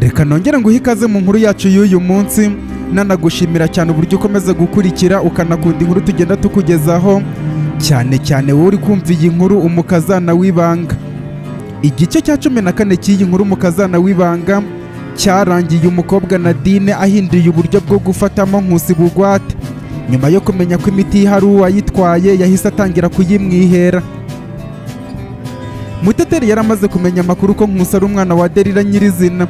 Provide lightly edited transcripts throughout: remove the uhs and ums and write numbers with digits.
Reka nongere nguhe ikaze mu nkuru yacu y'uyu munsi, nanagushimira cyane uburyo ukomeza gukurikira ukanakunda inkuru tugenda tukugezaho, cyane cyane wowe uri kumva iyi nkuru Umukazana w'Ibanga. Igice cya 14 cy'iyi nkuru Umukazana w'Ibanga cyarangiye umukobwa Nadine ahinduye uburyo bwo gufatamo Nkusi bugwate. Nyuma yo kumenya ko imiti hari uwayitwaye, yahise atangira kuyimwihera. Muteteri yari amaze kumenya amakuru ko Nkusi ari umwana wa Derira nyirizina.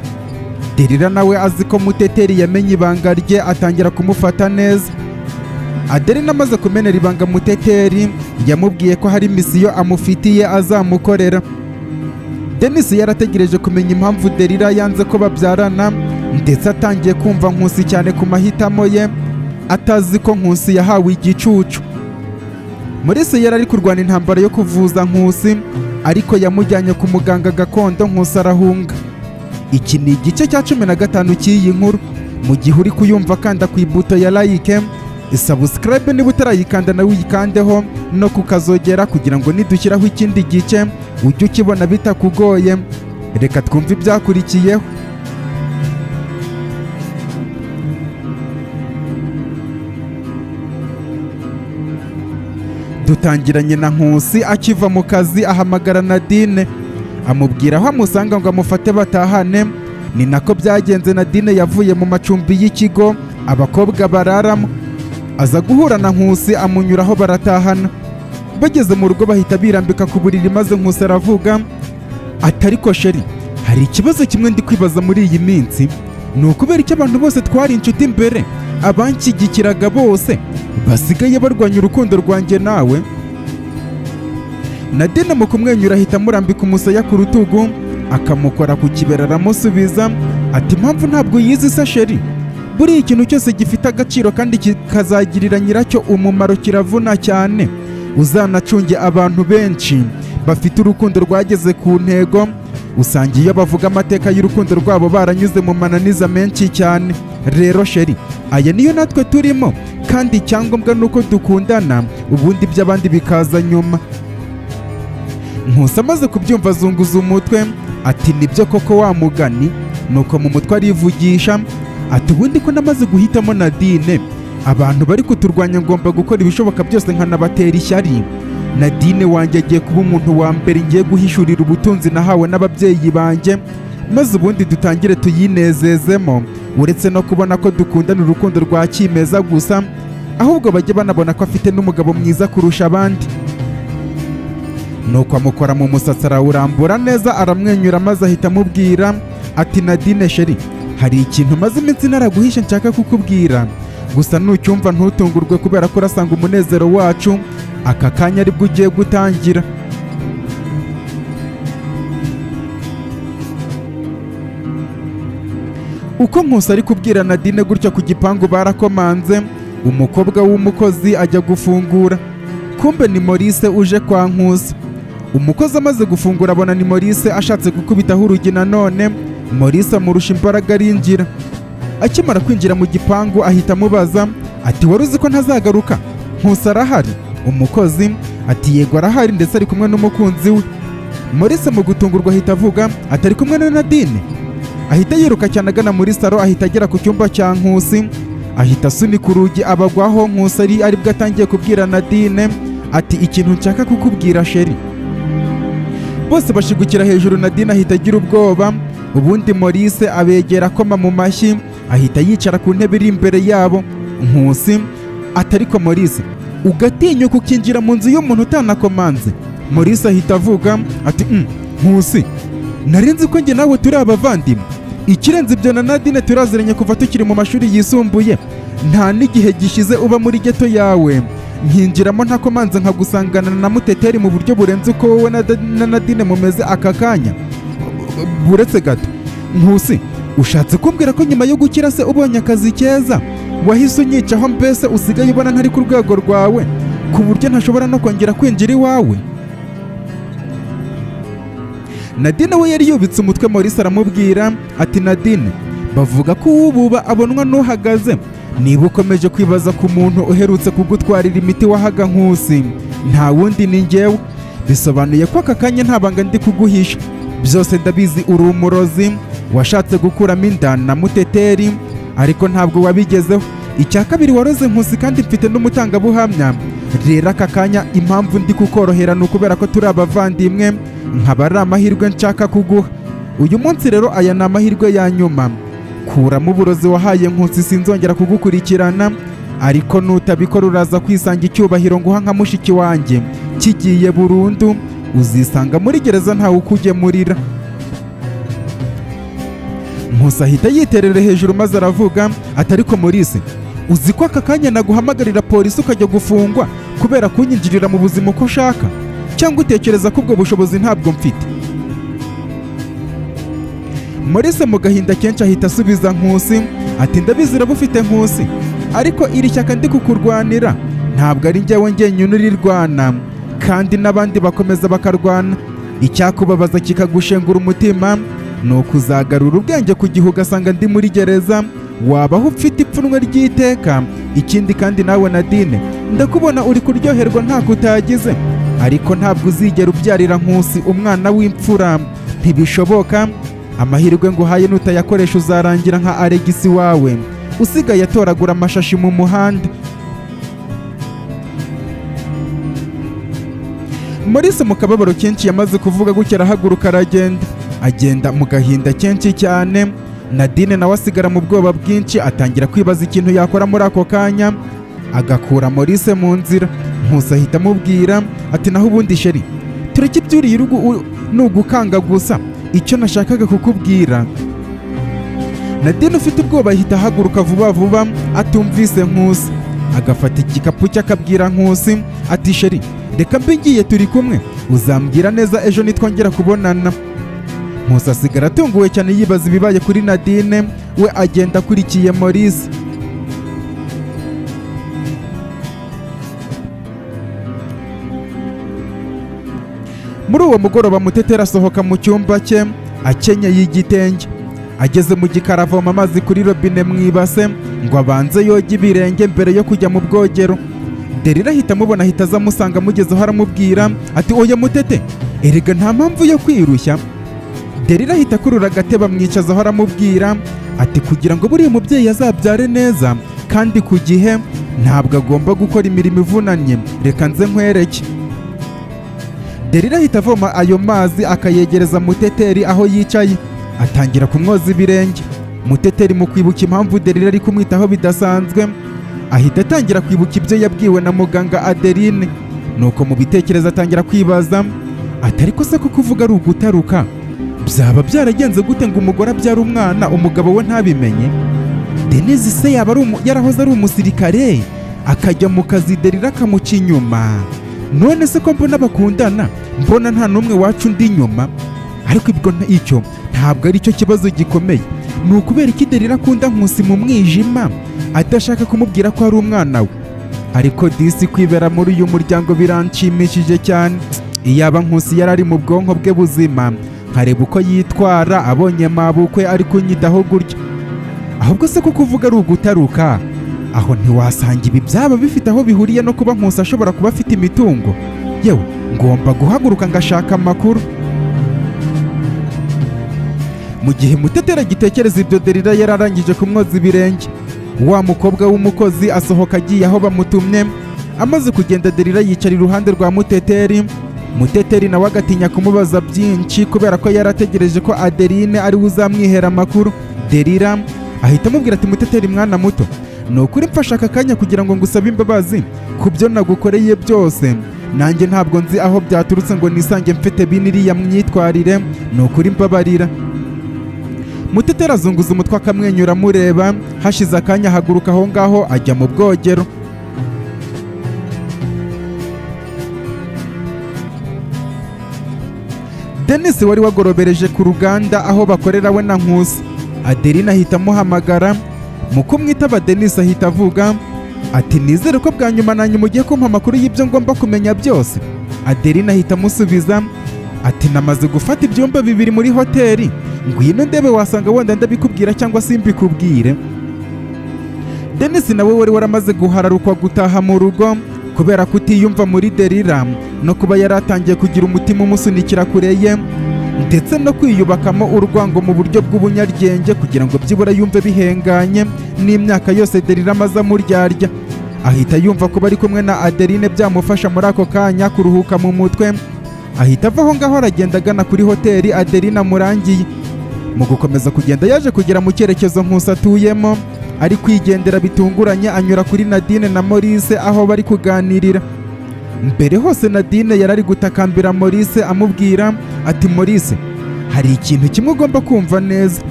Derira nawe azi ko Muteteri yamenye ibanga rye, atangira kumufata neza. Aderina amaze kumenera ibanga Muteteri, yamubwiye ko hari misiyo amufitiye azamukorera. Denis yarategereje kumenya impamvu Derira yanze ko babyarana, ndetse atangiye kumva Nkusi cyane ku mahitamo ye, atazi ko Nkusi yahawe igicucu. Maurice yari ari kurwana intambara yo kuvuza Nkusi, ariko yamujyanye ku muganga gakondo, Nkusi arahunga. Iki ni igice cya 15 cy'iyi nkuru. Mu gihe uri kuyumva, kanda ku ibuto ya like, subscribe niba utarayikanda nawe uyikandeho, no kukazogera kugira ngo nidushyiraho ikindi gice ujye ukibona bitakugoye. Reka twumve ibyakurikiyeho. Dutangiranye na Nkusi akiva mu kazi, ahamagara Nadine amubwira aho amusanga ngo amufate batahane. Ni nako byagenze. Nadine yavuye mu macumbi y'ikigo abakobwa bararamo, aza guhura na Nkusi, amunyuraho baratahana. Bageze mu rugo bahita birambika ku buriri, maze Nkusi aravuga ati: "Ariko chérie, hari ikibazo kimwe ndi kwibaza muri iyi minsi. Ni ukubera icyo abantu bose twari inshuti mbere, abanshyigikiraga bose, basigaye barwanya urukundo rwanjye nawe?" Nadine mu kumwenyura ahita amurambika umusaya ku rutugu, akamukora ku kibero, aramusubiza ati: "Impamvu ntabwo yizi se chérie? Buriya ikintu cyose gifite agaciro kandi kikazagirira nyiracyo umumaro kiravuna cyane. Uzanacunge abantu benshi bafite urukundo rwageze ku ntego, usanga iyo bavuga amateka y'urukundo rwabo baranyuze mu mananiza menshi cyane. Rero chérie, aya niyo natwe turimo, kandi icyangombwa ni uko dukundana, ubundi iby'abandi bikaza nyuma." Nkusi amaze kubyumva azunguza umutwe ati: "Nibyo koko wa mugani." Nuko mu mutwe arivugisha ati: "Ubundi ko namaze guhitamo Nadine, abantu bari kuturwanya ngomba gukora ibishoboka byose nkanabatera ishyari. Nadine wanjye agiye kuba umuntu wa mbere ngiye guhishurira ubutunzi nahawe n'ababyeyi banjye, maze ubundi dutangire tuyinezezemo. Uretse no kubona ko dukundana urukundo rwa kimeza gusa, ahubwo bajye banabona ko afite n'umugabo mwiza kurusha abandi." Nuko amukora mu musatsi arawurambura neza, aramwenyura, maze ahita amubwira ati: "Nadine chérie, hari ikintu maze iminsi naraguhishe nshaka kukubwira. Gusa nucyumva ntutungurwe, kubera ko urasanga umunezero wacu aka kanya aribwo ugiye gutangira." Uko Nkusi ari kubwira Nadine gutya, ku gipangu barakomanze, umukobwa w'umukozi ajya gufungura, kumbe ni Maurice uje kwa Nkusi. Umukozi amaze gufungura abona ni Maurice, ashatse gukubitaho urugi nanone Maurice amurusha imbaraga arinjira. Akimara kwinjira mu gipangu ahita amubaza ati: "Wari uzi ko ntazagaruka? Nkusi arahari?" Umukozi ati: "Yego arahari, ndetse ari kumwe n'umukunzi we." Maurice mu gutungurwa ahita avuga ati: "Ari kumwe na Nadine?" Ahita yiruka cyane agana muri salo, ahita agera ku cyumba cya Nkusi, ahita asunika urugi abagwaho. Nkusi ari aribwo atangiye kubwira Nadine ati: "Ikintu nshaka kukubwira chérie." Bose bashigukira hejuru, Nadine ahita agira ubwoba. Ubundi Maurice abegera akoma mu mashyi, ahita yicara ku ntebe iri imbere yabo. Nkusi ati: "Ariko Maurice, ugatinyuka ukinjira mu nzu y'umuntu utanakomanze?" Maurice ahita avuga ati: "Nkusi, nari nzi ko njye nawe turi abavandimwe. Ikirenze ibyo na Nadine turaziranye kuva tukiri mu mashuri yisumbuye. Nta n'igihe gishize uba muri ghetto yawe, nkinjiramo ntakomanze, nkagusangana na Muteteri mu buryo burenze uko wowe na Nadine mumeze aka kanya. Buretse gato Nkusi, ushatse kumbwira ko nyuma yo gukira se ubonye akazi keza wahise unyicaho? Mbese usigaye ubona ntari ku rwego rwawe ku buryo ntashobora no kongera kwinjira iwawe?" Nadine we yari yubitse umutwe. Maurice aramubwira ati: "Nadine, bavuga ko uwububa abonwa n'uhagaze. Niba ukomeje kwibaza ku muntu uherutse kugutwarira imiti wahaga Nkusi, nta wundi ni njyewe. Bisobanuye ko aka kanya nta banga ndi kuguhisha, byose ndabizi, uri umurozi." Washatse gukuramo inda na Muteteri, ariko ntabwo wabigezeho. Icya kabiri, waroze Nkusi, kandi mfite n'umutangabuhamya. Rero aka kanya impamvu ndi kukorohera ni ukubera ko turi abavandimwe, nkaba ari amahirwe nshaka kuguha uyu munsi. Rero aya ni amahirwe ya nyuma: kuramo uburozi wahaye Nkusi, sinzongera kugukurikirana. Ariko nutabikora, uraza kwisanga icyubahiro nguha nka mushiki wanjye kigiye burundu, uzisanga muri gereza ntawe ukugemurira. Nkusi ahita yiterera hejuru maze aravuga ati: "Ariko Maurice, uzi ko aka kanya naguhamagarira polisi ukajya gufungwa kubera kunyinjirira mu buzima uko ushaka? Cyangwa utekereza ko ubwo bushobozi ntabwo mfite?" Maurice mu gahinda kenshi ahita asubiza Nkusi ati: "Ndabizi urabufite Nkusi, ariko iri shyaka ndi kukurwanira ntabwo ari njyewe njyenyine urirwana, kandi n'abandi bakomeza bakarwana. Icyakubabaza kikagushengura umutima ni ukuzagarura ubwenge ku gihe ugasanga ndi muri gereza, wabaho ufite ipfunwe ry'iteka. Ikindi kandi, nawe Nadine, ndakubona uri kuryoherwa ntako utagize, ariko ntabwo uzigera ubyarira Nkusi umwana w'imfura, ntibishoboka. Amahirwe nguhaye nutayakoresha, uzarangira nka Alegisi wawe usigaye atoragura amashashi mu muhanda." Maurice mu kababaro kenshi yamaze kuvuga gutya, arahaguruka aragenda, agenda mu gahinda kenshi cyane. Nadine nawe asigara mu bwoba bwinshi, atangira kwibaza ikintu yakora muri ako kanya agakura Maurice mu nzira. Nkusi ahita amubwira ati: "Naho ubundi chéri, tureke ibyuriye urugo ni ugukanga gusa, icyo nashakaga kukubwira." Nadine ufite ubwoba ahita ahaguruka vuba vuba atumvise Nkusi, agafata igikapu cye, akabwira Nkusi ati: "Chéri, reka mbe ngiye, turi kumwe, uzambwira neza ejo nitwongera kubonana." Nkusi asigara atunguwe cyane, yibaza ibibaye kuri Nadine, we agenda akurikiye Maurice. Muri uwo mugoroba Muteteri asohoka mu cyumba cye akenyeye igitenge. Ageze mu gikari avoma amazi kuri robine mu ibase ngo abanze yoge ibirenge mbere yo kujya mu bwogero. Derira ahita amubona, ahita aza amusanga. Amugezeho aramubwira ati: "Oya Mutete, erega nta mpamvu yo kwirushya." Derira ahita akurura agatebe amwicazaho, aramubwira ati: "Kugira ngo buriya mubyeyi azabyare neza kandi ku gihe, ntabwo agomba gukora imirimo ivunanye. Reka nze nkwereke." Derira ahita avoma ayo mazi akayegereza Muteteri aho yicaye, atangira kumwoza ibirenge. Muteteri mu kwibuka impamvu Derira ari kumwitaho bidasanzwe, ahita atangira kwibuka ibyo yabwiwe na muganga Adeline. Nuko mu bitekerezo atangira kwibaza ati: "Ariko se kuko uvuga ari ugutaruka, byaba byaragenze gute ngo umugore abyare umwana umugabo we ntabimenye? Denise se yaba yarahoze ari umusirikare akajya mu kazi, Derira akamuca inyuma? None se ko mbona bakundana, mbona nta n'umwe wacu undi inyuma? Ariko ibwo icyo ntabwo ari cyo kibazo gikomeye. Ni ukubera iki Derira akunda Nkusi mu mwijima, adashaka kumubwira ko ari umwana we? Ariko disi kwibera muri uyu muryango biranshimishije cyane. Iyaba Nkusi yari ari mu bwonko bwe buzima, nkareba uko yitwara abonye mabukwe ari kunyitaho gutya. Ahubwo se kuko uvuga ari ugutaruka, aho ntiwasanga ibi byaba bifite aho bihuriye no kuba Nkusi ashobora kuba afite imitungo? Yewe, ngomba guhaguruka ngashaka amakuru." Mu gihe Muteteri agitekereza ibyo, Derira yari arangije kumwoza ibirenge. Wa mukobwa w'umukozi asohoka agiye aho bamutumye. Amaze kugenda, Derira yicara iruhande rwa Muteteri. Muteteri nawe agatinya kumubaza byinshi kubera ko yari ategereje ko Adeline ari we uzamwihera amakuru. Derira ahita amubwira ati: "Muteteri mwana muto, ni ukuri mfashe aka kanya kugira ngo ngusabe imbabazi ku byo nagukoreye byose. Nanjye ntabwo nzi aho byaturutse ngo nisange mfite bene iriya myitwarire, ni ukuri mbabarira." Muteteri azunguza umutwe akamwenyura amureba. Hashize akanya ahaguruka aho ngaho ajya mu bwogero. Denis wari wagorobereje ku ruganda aho bakorera we na Nkusi, Adeline ahita amuhamagara. Mu kumwitaba, Denis ahita avuga ati: "Nizere ko bwa nyuma na nyuma ugiye kumpa amakuru y'ibyo ngomba kumenya byose." Adeline ahita amusubiza ati: "Namaze gufata ibyumba bibiri muri hoteli, ngwino ndebe, wasanga wenda ndabikubwira cyangwa simbikubwire." Denis nawe wari waramaze guhararukwa gutaha mu rugo kubera kutiyumva muri Derira no kuba yari atangiye kugira umutima umusunikira kure ye, ndetse Ndetse no kwiyubakamo urwango mu buryo bw'ubunyarwenge kugira ngo byibura yumve bihenganye n'imyaka yose Derira amaze amuryarya. Ahita yumva ko bari kumwe na Adeline byamufasha muri ako kanya kuruhuka mu mutwe. Ahita ava aho ngaho, aragenda agana kuri hoteli Adeline amurangiye. Mu gukomeza kugenda, yaje kugera mu cyerekezo Nkusi atuyemo. Ari kwigendera, bitunguranye anyura kuri Nadine na Maurice aho bari kuganirira. Mbere hose Nadine yari ari gutakambira Maurice, amubwira ati: "Maurice, hari ikintu kimwe ugomba kumva neza.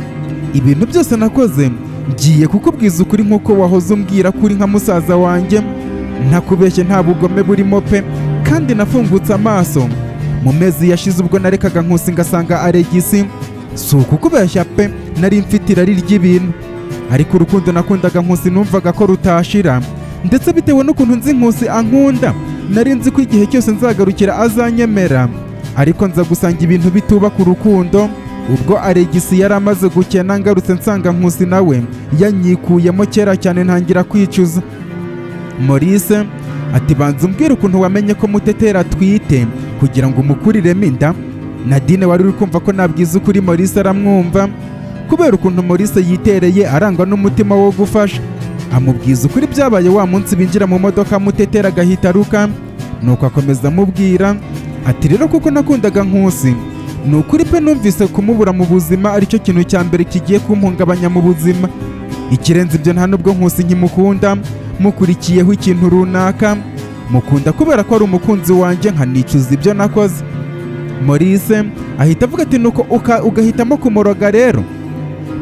Ibintu byose nakoze, ngiye kukubwiza ukuri nk'uko wahoze umbwira ko uri nka musaza wanjye. Ntakubeshye, nta bugome burimo pe, kandi nafungutse amaso mu mezi yashize ubwo narekaga Nkusi ngasanga Aregisi. Si ukukubeshya pe, nari mfite irari ry'ibintu, ariko urukundo nakundaga Nkusi numvaga ko rutashira. Ndetse bitewe n'ukuntu nzi Nkusi ankunda, nari nzi ko igihe cyose nzagarukira azanyemera. Ariko nza gusanga ibintu bitubaka urukundo. Ubwo Aregisi yari amaze gukena, ngarutse nsanga Nkusi nawe yanyikuyemo kera cyane, ntangira kwicuza." Maurice ati: "Banza umbwire ukuntu wamenye ko Mutetera atwite kugira ngo umukuriremo inda." Nadine wari uri kumva ko nabwiza ukuri Maurice aramwumva, kubera ukuntu Maurice yitereye, arangwa n'umutima wo gufasha. Amubwiza ukuri byabaye wa munsi binjira mu modoka, Mutetera agahita aruka. Nuko akomeza amubwira ati: "Rero kuko nakundaga Nkusi, ni ukuri pe, numvise kumubura mu buzima aricyo kintu cya mbere kigiye kumpungabanya mu buzima. Ikirenze ibyo, nta nubwo Nkusi nkimukunda mukurikiyeho ikintu runaka. Mukunda kubera ko ari umukunzi wanjye, nkanicuza ibyo nakoze." Maurice ahita avuga ati: "Nuko ugahitamo kumuroga rero?"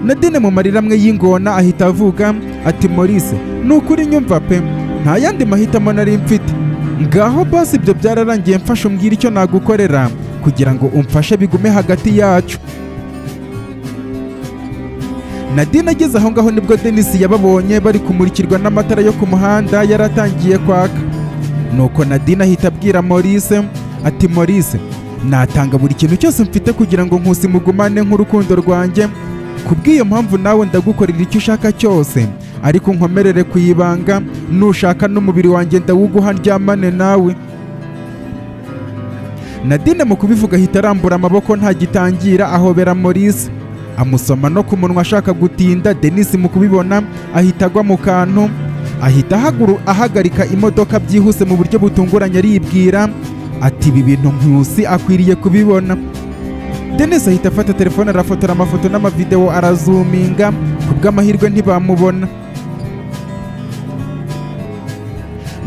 Nadine mu marira amwe y'ingona ahita avuga ati: "Maurice, ni ukuri nyumva pe, nta yandi mahitamo nari mfite." "Ngaho basi, ibyo byararangiye, mfashe umbwire icyo nagukorera kugira ngo umfashe bigume hagati yacu." Nadine ageze aho ngaho nibwo Denis yababonye bari kumurikirwa n'amatara yo ku muhanda yari atangiye kwaka. Nuko Nadine ahita abwira Maurice ati: "Maurice, natanga buri kintu cyose mfite kugira ngo Nkusi mugumane nk'urukundo rwanjye. Kubw'iyo mpamvu nawe ndagukorera icyo ushaka cyose, ariko nkomerere ku ibanga. Nushaka n'umubiri wanjye ndawuguha ndyamane nawe." Nadine mu kubivuga ahita arambura amaboko ntagitangira, ahobera Maurice, amusoma no ku munwa ashaka gutinda. Denis mu kubibona ahita agwa mu kantu, ahita ahagarika imodoka byihuse mu buryo butunguranye. Aribwira ati: "Ibi bintu Nkusi akwiriye kubibona." Denis ahita afata telefone, arafotora amafoto n'amavideo, arazuminga. Ku bw'amahirwe ntibamubona.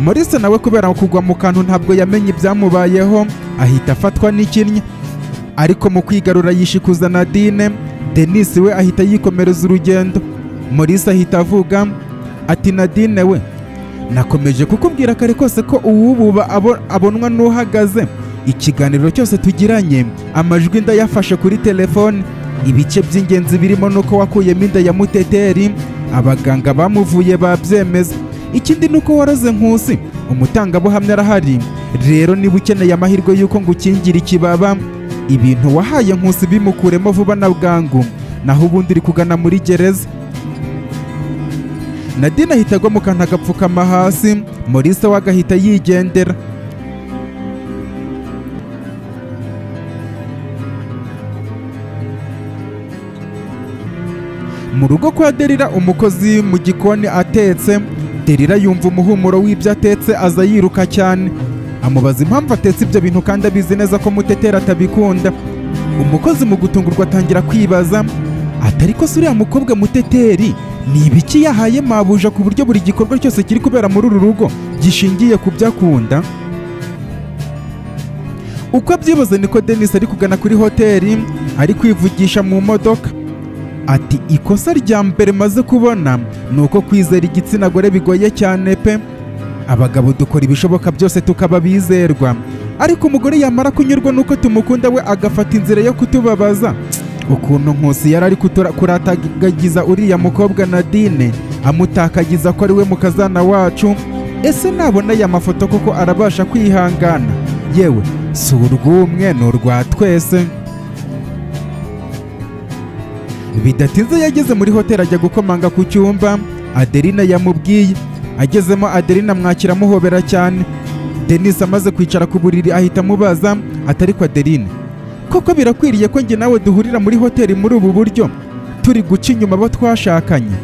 Maurice nawe kubera kugwa mu kantu ntabwo yamenye ibyamubayeho, ahita afatwa n'ikinya, ariko mu kwigarura yishikuza Nadine. Denis we ahita yikomereza urugendo. Maurice ahita avuga ati: "Nadine we, nakomeje kukubwira kare kose ko uwububa abonwa n'uhagaze. Ikiganiro cyose tugiranye amajwi ndayafashe kuri telefone. Ibice by'ingenzi birimo nuko wakuyemo inda ya Muteteri, abaganga bamuvuye babyemeza. Ikindi ni uko waroze Nkusi, umutangabuhamya arahari. Rero niba ukeneye amahirwe y'uko ngukingira ikibaba, ibintu wahaye Nkusi bimukuremo vuba na bwangu, naho ubundi uri kugana muri gereza." Nadine ahita agwa mu kantu, agapfukama hasi. Maurice we agahita yigendera. Mu rugo kwa Derira, umukozi mu gikoni atetse. Derira yumva umuhumuro w'ibyo atetse, aza yiruka cyane, amubaza impamvu atetse ibyo bintu kandi abizi neza ko Mutetera atabikunda. Umukozi mu gutungurwa atangira kwibaza ati: "Ariko se uriya mukobwa Muteteri ni ibiki yahaye mabuja, ku buryo buri gikorwa cyose kiri kubera muri uru rugo gishingiye ku byo akunda?" Uko abyibaza niko Denis ari kugana kuri hoteli, ari kwivugisha mu modoka ati: "Ikosa rya mbere maze kubona ni uko kwizera igitsina gore bigoye cyane pe. Abagabo dukora ibishoboka byose tukaba bizerwa, ariko umugore yamara kunyurwa n'uko tumukunda, we agafata inzira yo kutubabaza. Ukuntu Nkusi yari ari kuratagagiza uriya mukobwa Nadine, amutakagiza ko ari we mukazana wacu, ese nabona aya mafoto koko arabasha kwihangana? Yewe, si urw'umwe, ni urwa twese." Bidatinze yageze muri hoteli, ajya gukomanga ku cyumba Adeline yamubwiye. Agezemo, Adeline amwakira amuhobera cyane. Denis amaze kwicara ku buriri ahita amubaza ati: "Ariko Adeline, Koko birakwiriye ko njye nawe duhurira muri hoteli muri ubu buryo, turi guca inyuma abo twashakanye?"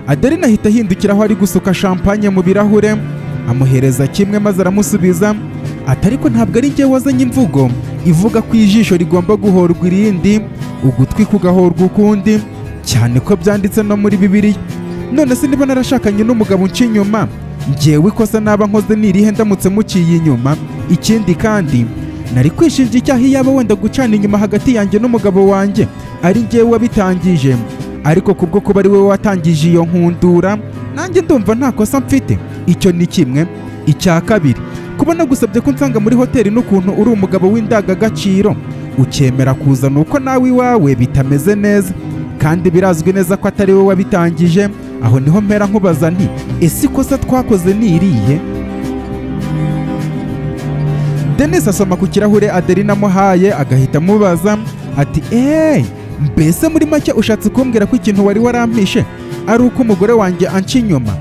Adeline ahita ahindukira aho ari gusuka champagne mu birahure, amuhereza kimwe maze aramusubiza ati: "Ariko ntabwo ari njye wazanye imvugo ivuga ko ijisho rigomba guhorwa irindi, ugutwi kugahorwa ukundi, cyane ko byanditse no muri Bibiliya. None se niba narashakanye n'umugabo unca inyuma, njyewe ikosa naba nkoze ni irihe ndamutse muciye inyuma? Ikindi kandi, nari kwishinja icyaha iyaba wenda gucana inyuma hagati yanjye n'umugabo wanjye ari njyewe wabitangije, ariko kubwo kuba ari we watangije iyo nkundura, nanjye ndumva nta kosa mfite. Icyo ni kimwe. Icya kabiri, kuba nagusabye ko unsanga muri hoteli n'ukuntu uri umugabo w'indangagaciro ukemera kuza, ni uko nawe iwawe bitameze neza, kandi birazwi neza ko atari we wabitangije. Aho niho mpera nkubaza nti: ese ikosa twakoze ni irihe?" Denis asoma ku kirahure Adeline amuhaye, agahita amubaza ati: "Eee, mbese muri make ushatse kumbwira ko ikintu wari warampishe ari uko umugore wanjye anca inyuma?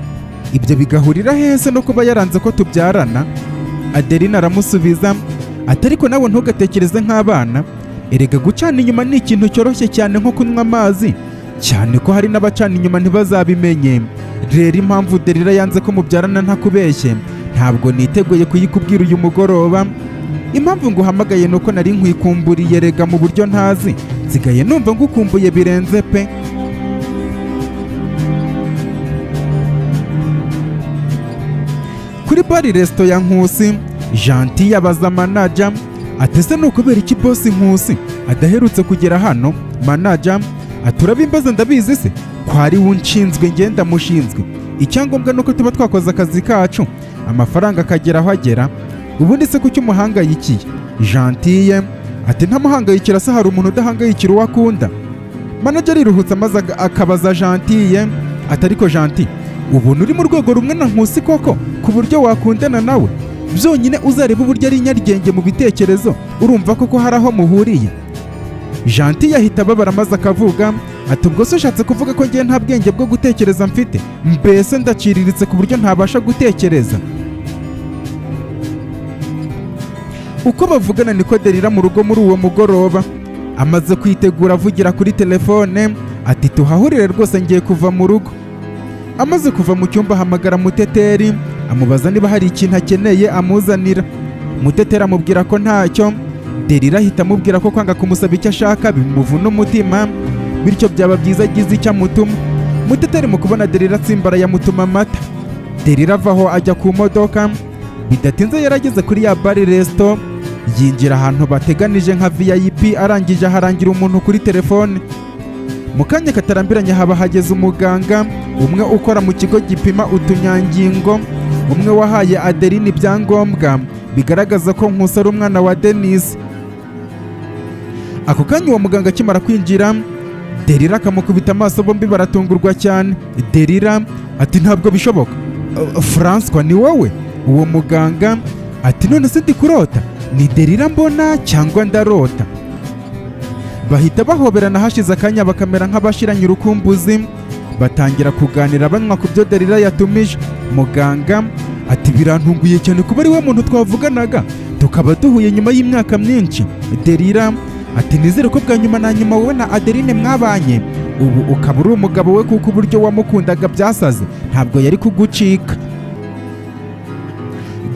Ibyo bigahurira hese no kuba yaranze ko tubyarana?" Adeline aramusubiza ati: "Ariko nawe ntugatekereze nk'abana. Erega gucana inyuma ni ikintu cyoroshye cyane nko kunywa amazi, cyane ko hari n'abacana inyuma ntibazabimenye. Rero impamvu Derira yanze ko mubyarana, ntakubeshye, ntabwo niteguye kuyikubwira uyu mugoroba. Impamvu nguhamagaye ni uko nari nkwikumburiye rega mu buryo ntazi. Nsigaye numva ngukumbuye birenze pe." Kuri bar resto ya Nkusi, Gentil yabaza manager ati: "Ese ni ukubera iki boss Nkusi adaherutse kugera hano?" Manager ati: "Urabimbaza ndabizi se ko ari we unshinzwe? Ngenda mushinzwe. Icyangombwa ni uko tuba twakoze akazi kacu, amafaranga akagera aho agera. Ubundi se kuki umuhangayikiye?" Gentille ati: "Ntamuhangayikira se, hari umuntu udahangayikira uwo akunda?" Manager ariruhutsa maze akabaza Gentille ati: "Ariko Gentil, ubona uri mu rwego rumwe na Nkusi koko, ku buryo wakundana nawe? Byonyine uzarebe uburyo ari inyaryenge mu bitekerezo, urumva koko hari aho muhuriye?" Gentil yahita ababara maze akavuga ati: "Ubwo se ushatse kuvuga ko ngiye nta bwenge bwo gutekereza mfite? Mbese ndaciriritse ku buryo ntabasha gutekereza?" Uko bavugana niko Derira mu rugo muri uwo mugoroba amaze kwitegura, avugira kuri telefone ati: "Tuhahurire rwose, ngiye kuva mu rugo." Amaze kuva mu cyumba, ahamagara Muteteri, amubaza niba hari ikintu akeneye amuzanira. Muteteri amubwira ko ntacyo. Derira ahita amubwira ko kwanga kumusaba icyo ashaka bimuvuna umutima, bityo byaba byiza agize icyo amutuma. Muteteri mu kubona Derira atsimbara, yamutuma amata. Derira avaho ajya ku modoka. Bidatinze yarageze kuri ya bar resto, yinjira ahantu bateganije nka VIP, arangije aharangira umuntu kuri telefone. Mu kanya katarambiranye haba hageze umuganga umwe ukora mu kigo gipima utunyangingo, umwe wahaye Adeline ibyangombwa bigaragaza ko Nkusi ari umwana wa Denise. Ako kanya uwo muganga akimara kwinjira, Derira akamukubita amaso, bombi baratungurwa cyane. Derira ati: "Ntabwo bishoboka, François, ni wowe?" Uwo muganga ati: "None se ndi kurota? Ni Derira mbona cyangwa ndarota?" Bahita bahoberana, hashize akanya bakamera nk'abashiranye urukumbuzi, batangira kuganira banywa ku byo Derira yatumije. Muganga ati: "Birantunguye cyane kuba ari we muntu twavuganaga tukaba duhuye nyuma y'imyaka myinshi." Derira ati: "Nizere ko bwa nyuma na nyuma wowe na Adeline mwabanye, ubu ukaba uri umugabo we, kuko uburyo wamukundaga byasaze, ntabwo yari kugucika."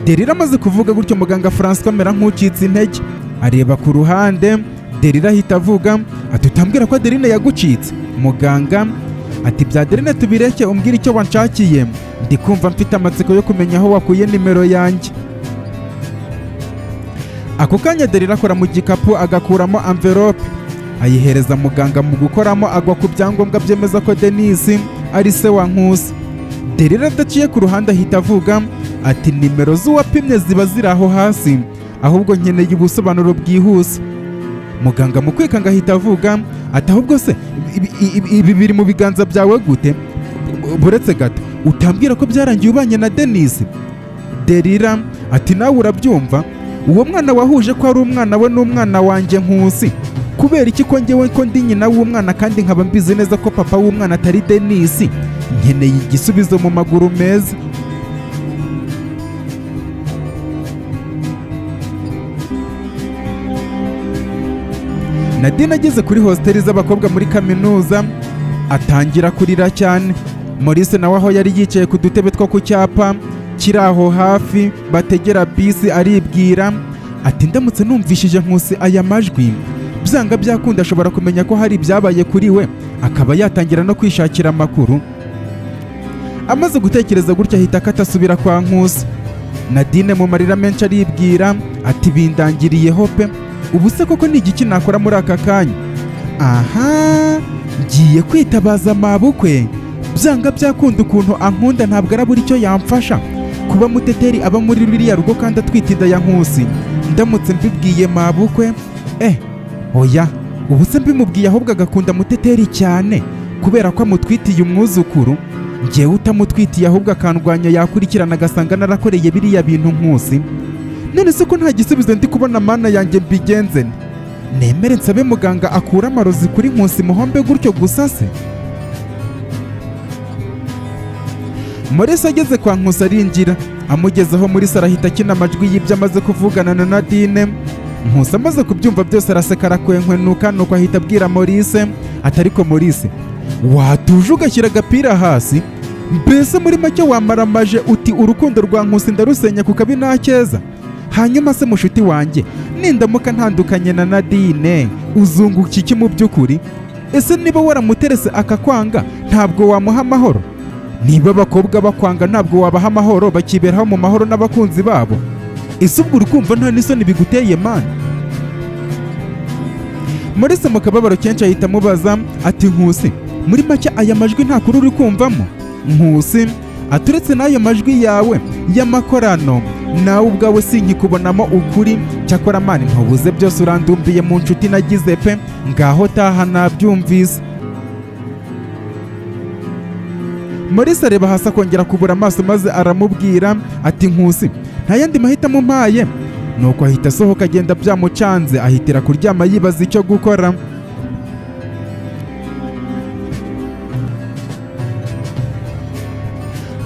Derira amaze kuvuga gutyo, muganga François amera nk'ucitse intege, areba ku ruhande. Derira ahita avuga ati: "Utambwira ko Adeline yagucitse?" Muganga ati: "Bya Adeline tubireke, umbwire icyo wanshakiye. Ndi kumva mfite amatsiko yo kumenya aho wakuye nimero yanjye." Ako kanya Derira akora mu gikapu, agakuramo envelope, ayihereza muganga. Mu gukoramo agwa ku byangombwa byemeza ko Denise ari se wa Nkusi. Derira adaciye ku ruhande ahita avuga ati: "Nimero z'uwapimye ziba ziri aho hasi, ahubwo nkeneye ubusobanuro bwihuse." Muganga mu kwikanga ahita avuga ati: "Ahubwo se ibi biri mu biganza byawe gute? Buretse gato, utambwira ko byarangiye ubanye na Denise?" Derira ati: "Nawe urabyumva, uwo mwana wahuje ko ari umwana we n'umwana wanjye Nkusi, kubera iki ko njyewe ko ndi nyina w'umwana kandi nkaba mbizi neza ko papa w'umwana atari Denise? Nkeneye igisubizo mu maguru meza." Nadine ageze kuri hostel z'abakobwa muri kaminuza atangira kurira cyane. Maurice nawe aho yari yicaye ku dutebe two ku cyapa kiri aho hafi bategera bisi, aribwira ati: "Ndamutse numvishije Nkusi aya majwi, byanga byakunda ashobora kumenya ko hari ibyabaye kuri we, akaba yatangira no kwishakira amakuru." Amaze gutekereza gutya, ahita akata asubira kwa Nkusi. Nadine mu marira menshi aribwira ati: "Bindangiriyeho pe! Ubu se koko ni igiki nakora muri aka kanya? Aha ngiye kwitabaza mabukwe. Byanga byakunda ukuntu ankunda ntabwo arabura icyo yamfasha. Kuba Muteteri aba muri ruriya rugo kandi atwite inda ya Nkusi, ndamutse mbibwiye mabukwe, oya, ubu se mbimubwiye ahubwo agakunda Muteteri cyane kubera ko amutwitiye umwuzukuru, ngewe utamutwitiye, ahubwo akandwanya, yakurikirana agasanga narakoreye biriya bintu Nkusi. None se ko nta gisubizo ndi kubona, Mana yanjye, mbigenze nte? Nemere nsabe muganga akure amarozi kuri Nkusi muhombe gutyo gusa se?" Maurice ageze kwa Nkusi arinjira. Amugezeho, muri saro ahita akina amajwi y'ibyo amaze kuvugana na Nadine. Nkusi amaze kubyumva byose araseka, arakwenkwenuka, nuko ahita abwira Maurice ati: "Ariko Maurice, watuje ugashyira agapira hasi? Mbese muri make wamaramaje uti urukundo rwa Nkusi ndarusenya ku kabi n'akeza. Hanyuma se mushuti wanjye, nindamuka ntandukanye na Nadine, uzunguka iki mu by'ukuri? Ese niba waramuterese akakwanga, ntabwo wamuha amahoro? Niba abakobwa bakwanga, ntabwo wabaha amahoro bakiberaho mu mahoro n'abakunzi babo? Ese ubwo uri kumva nta n'isoni biguteye, man?" Maurice mu kababaro kenshi ahita amubaza ati: "Nkusi, muri make aya majwi nta kuri uri kumvamo?" Nkusi aturetse n'ayo majwi yawe y'amakorano, nawe ubwawe sinkikubonamo ukuri. Cyakora man, ntubuze byose, urandumbiye mu nshuti nagize pe. Ngaho taha, nabyumvise." Maurice areba hasi akongera kubura amaso, maze aramubwira ati: "Nkusi, nta yandi mahitamo umpaye." Nuko ahita asohoka agenda byamucanze, ahitira kuryama yibaza icyo gukora.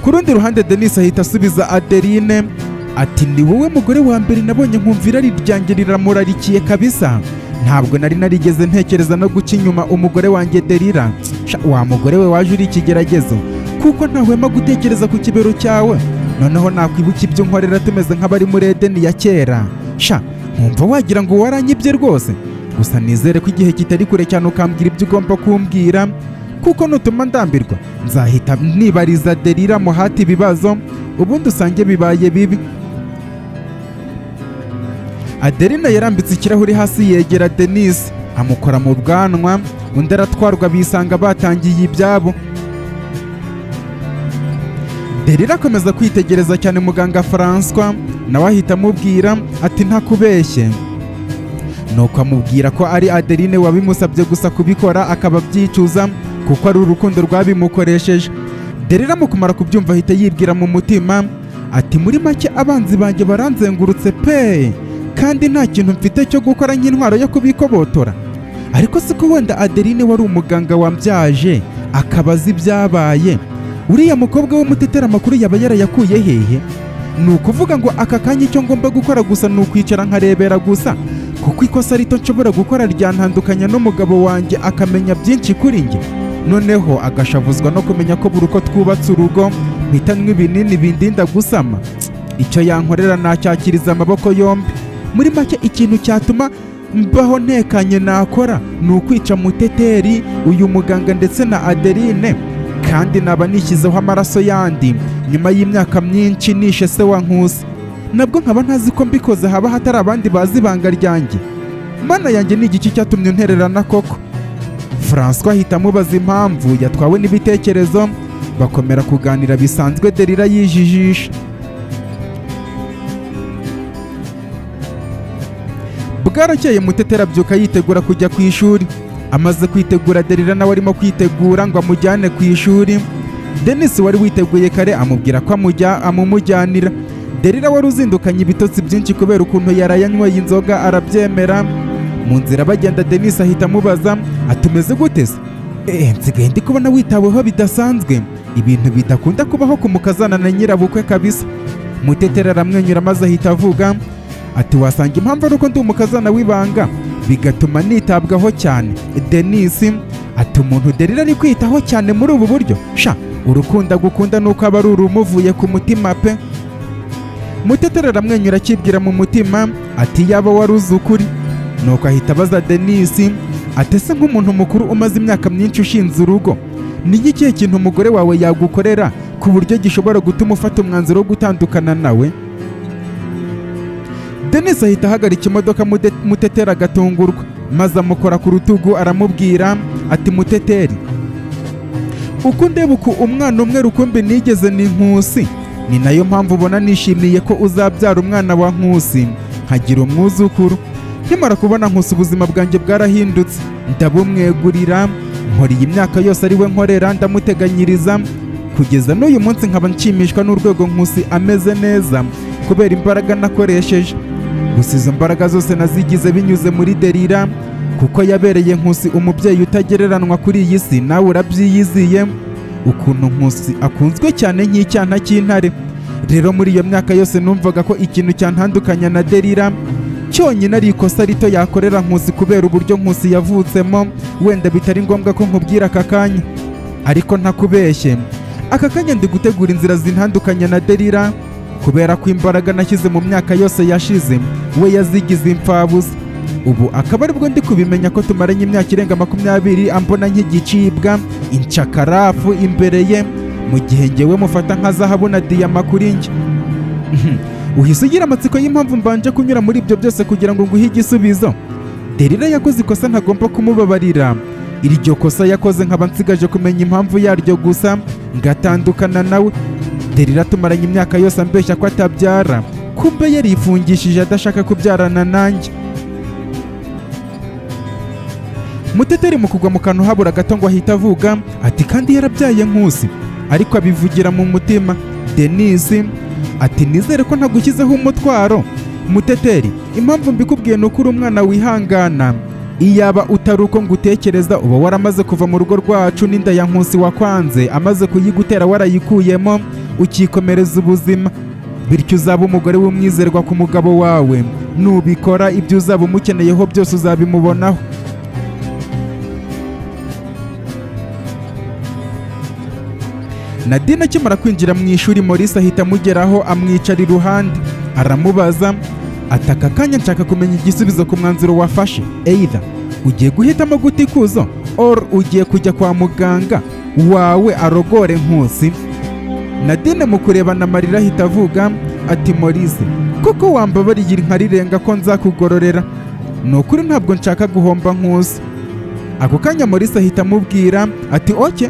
Ku rundi ruhande, Denis ahita asubiza Adeline ati: "Ni wowe mugore wa mbere nabonye nkumva irari ryanjye riramurarikiye kabisa. Ntabwo nari narigeze ntekereza no guca inyuma umugore wanjye Derira. Sha, wa mugore we, waje uri ikigeragezo, kuko ntahwema gutekereza ku kibero cyawe. Noneho nakwibuka ibyo nkorera tumeze nk'abari muri Edeni ya kera, sha, nkumva wagira ngo waranyibye rwose. Gusa nizere ko igihe kitari kure cyane ukambwira ibyo ugomba kumbwira, kuko nutuma ndambirwa nzahita nibariza Derira muhati ibibazo, ubundi usange bibaye bibi." Adelina yarambitse ikirahuri hasi, yegera Denise amukora mu bwanwa, undi aratwarwa, bisanga batangiye ibyabo. Derira akomeza kwitegereza cyane muganga Francois, nawe ahita amubwira ati: "Ntakubeshye." Nuko amubwira ko ari Adeline wabimusabye gusa kubikora akaba abyicuza kuko ari urukundo rwabimukoresheje. Derira mu kumara kubyumva ahita yibwira mu mutima ati: "Muri make abanzi banjye baranzengurutse pe, kandi nta kintu mfite cyo gukora nk'intwaro yo kubikobotora. Ariko siko wenda Adeline wari umuganga wambyaje akaba azi ibyabaye, uriya mukobwa w'umutetera amakuru yaba yarayakuye hehe? Ni ukuvuga ngo aka kanya icyo ngomba gukora gusa ni ukwicara nkarebera gusa, kuko ikosa rito nshobora gukora ryantandukanya n'umugabo wanjye, akamenya byinshi kuri njye, noneho agashavuzwa no kumenya ko buri uko twubatse urugo mpita nywa ibinini bindinda gusama. Icyo yankorera nacyakiriza amaboko yombi. Muri make ikintu cyatuma mbaho ntekanye nakora ni ukwica Muteteri, uyu muganga ndetse na Adeline, kandi naba nishyizeho amaraso yandi nyuma y'imyaka myinshi nishe se wa Nkusi, nabwo nkaba ntazi ko mbikoze haba hatari abandi bazi ibanga ryanjye. Mana yanjye, ni igiki cyatumye untererana koko?" Francois ahita amubaza impamvu yatwawe n'ibitekerezo, bakomera kuganira bisanzwe, Derira yijijisha. Bwarakeye, Muteteri abyuka yitegura kujya ku ishuri. Amaze kwitegura, Derira nawe arimo kwitegura ngo amujyane ku ishuri. Denis wari witeguye kare amubwira ko amumujyanira. Derira wari uzindukanye ibitotsi byinshi kubera ukuntu yaraye anyweye inzoga arabyemera. Mu nzira bagenda, Denis ahita amubaza ati: "Umeze gute se? Nsigaye ndi kubona witaweho bidasanzwe, ibintu bidakunda kubaho ku mukazana na nyirabukwe kabisa." Muteteri aramwenyura, maze ahita avuga ati: "Wasanga impamvu ari uko ndi umukazana w'ibanga. Bigatuma nitabwaho cyane. Denis ati: "Umuntu Derira ari kwitaho cyane muri ubu buryo, sha, urukundo agukunda nuko aba ari urumuvuye ku mutima pe." Muteteri aramwenyura, akibwira mu mutima ati: "Yaba wari uzi ukuri." Nuko ahita abaza Denis ati: "Ese nk'umuntu mukuru umaze imyaka myinshi ushinze urugo, ni ikihe kintu umugore wawe yagukorera ku buryo gishobora gutuma ufata umwanzuro wo gutandukana nawe?" Denis ahita ahagarika imodoka. Muteteri agatungurwa, maze amukora ku rutugu, aramubwira ati: "Muteteri, uko ndeba uku, umwana umwe rukumbi nigeze ni Nkusi. Ni nayo mpamvu ubona nishimiye ko uzabyara umwana wa Nkusi, nkagira umwuzukuru. Nkimara kubona Nkusi, ubuzima bwanjye bwarahindutse, ndabumwegurira, nkora iyi myaka yose ari we nkorera, ndamuteganyiriza kugeza n'uyu munsi, nkaba nshimishwa n'urwego Nkusi ameze neza kubera imbaraga nakoresheje. Gusa izo mbaraga zose nazigize binyuze muri Derira, kuko yabereye Nkusi umubyeyi utagereranwa kuri iyi si. Nawe urabyiyiziye ukuntu Nkusi akunzwe cyane nk'icyana cy'intare. Rero muri iyo myaka yose numvaga ko ikintu cyantandukanya na Derira cyonyine ari ikosa rito yakorera Nkusi, kubera uburyo Nkusi yavutsemo, wenda bitari ngombwa ko nkubwira aka kanya. Ariko ntakubeshye, aka kanya ndi gutegura inzira zintandukanya na Derira, kubera ko imbaraga nashyize mu myaka yose yashize we yazigize imfabusa. Ubu akaba aribwo ndi kubimenya ko tumaranye imyaka irenga 20 ambona nk'igicibwa, incakarafu imbere ye, mu gihe ngewe mufata nka zahabu na diyama kuri njye. Uhise ugira amatsiko y'impamvu mbanje kunyura muri ibyo byose kugira ngo nguhe igisubizo. Derira yakoze ikosa ntagomba kumubabarira. Iryo kosa yakoze nkaba nsigaje kumenya impamvu yaryo gusa ngatandukana nawe. Derira tumaranye imyaka yose ambeshya ko atabyara, kumbe yarifungishije adashaka kubyarana nanjye." Muteteri mu kugwa mu kantu habura gato ngo ahite avuga ati: "Kandi yarabyaye Nkusi," ariko abivugira mu mutima. Denis ati: "Nizere ko ntagushyizeho umutwaro, Muteteri. Impamvu mbikubwiye ni uko uri umwana wihangana. Iyaba utari uko ngutekereza, uba waramaze kuva mu rugo rwacu n'inda ya Nkusi wakwanze amaze kuyigutera warayikuyemo, ukikomereza ubuzima. Bityo uzaba umugore w'umwizerwa ku mugabo wawe. Nubikora, ibyo uzaba umukeneyeho byose uzabimubonaho." Nadine akimara kwinjira mu ishuri, Maurice ahita amugeraho, amwicara iruhande, aramubaza ati: "Aka kanya nshaka kumenya igisubizo ku mwanzuro wafashe. Either ugiye guhitamo guta ikuzo or ugiye kujya kwa muganga wawe arogore Nkusi." Nadine mu kurebana amarira ahita avuga ati: "Maurice, koko wambabariye nkarirenga ko nzakugororera? Ni ukuri ntabwo nshaka guhomba Nkusi." Ako kanya Maurice ahita amubwira ati: "Okay,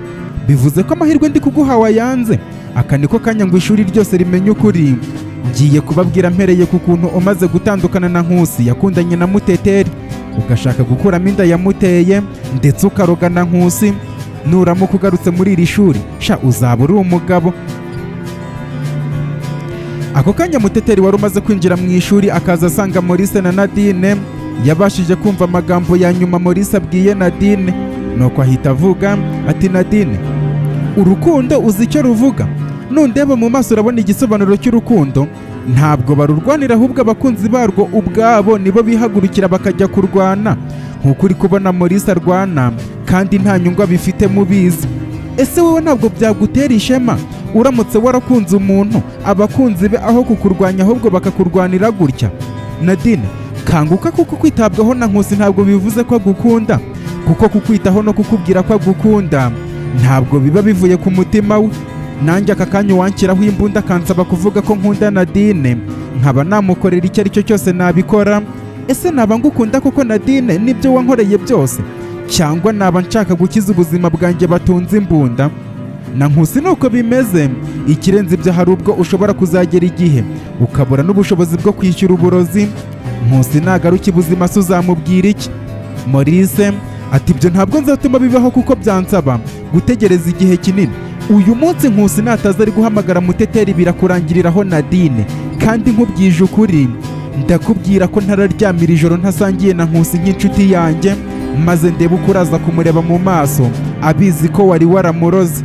bivuze ko amahirwe ndi kuguha wayanze. Aka niko kanya ngo ishuri ryose rimenye ukuri. Ngiye kubabwira mpereye ku kuntu umaze gutandukana na Nkusi yakundanye na Muteteri, ugashaka gukuramo inda yamuteye, ndetse ukaroga na Nkusi. Nuramuka ugarutse muri iri shuri, sha, uzaba uri umugabo." Ako kanya Muteteri wari umaze kwinjira mu ishuri akaza asanga Maurice na Nadine, yabashije kumva amagambo ya nyuma Maurice abwiye Nadine, nuko ahita avuga ati: "Nadine, urukundo uzi icyo ruvuga? Nundeba mu maso urabona igisobanuro cy'urukundo? Ntabwo barurwanira, ahubwo abakunzi barwo ubwabo nibo bihagurukira bakajya kurwana, nk'uko uri kubona Maurice arwana kandi nta nyungu abifite mubizi. Ese wowe ntabwo byagutera ishema uramutse warakunze umuntu, abakunzi be aho kukurwanya ahubwo bakakurwanira gutya? Nadine, kanguka, kuko kwitabwaho na Nkusi ntabwo bivuze ko agukunda, kuko kukwitaho no kukubwira ko agukunda ntabwo biba bivuye ku mutima we. Nanjye aka kanya uwanshyiraho imbunda akansaba kuvuga ko nkunda Nadine, nkaba namukorera icyo ari cyo cyose, nabikora. Ese naba ngukunda koko, Nadine, nibyo wankoreye byose, cyangwa naba nshaka gukiza ubuzima bwanjye batunze imbunda? Na Nkusi nuko bimeze. Ikirenze ibyo, hari ubwo ushobora kuzagera igihe ukabura n'ubushobozi bwo kwishyura uburozi. Nkusi nagaruka ubuzima se uzamubwira iki?" Maurice ati: "Ibyo ntabwo nzatuma bibaho, kuko byansaba gutegereza igihe kinini. Uyu munsi Nkusi nataza ari guhamagara Muteteri, birakurangiriraho, Nadine. Kandi nkubwije ukuri, ndakubwira ko ntararyamira ijoro ntasangiye na Nkusi nk'inshuti yanjye, maze ndebe uko uraza kumureba mu maso abizi ko wari waramuroze."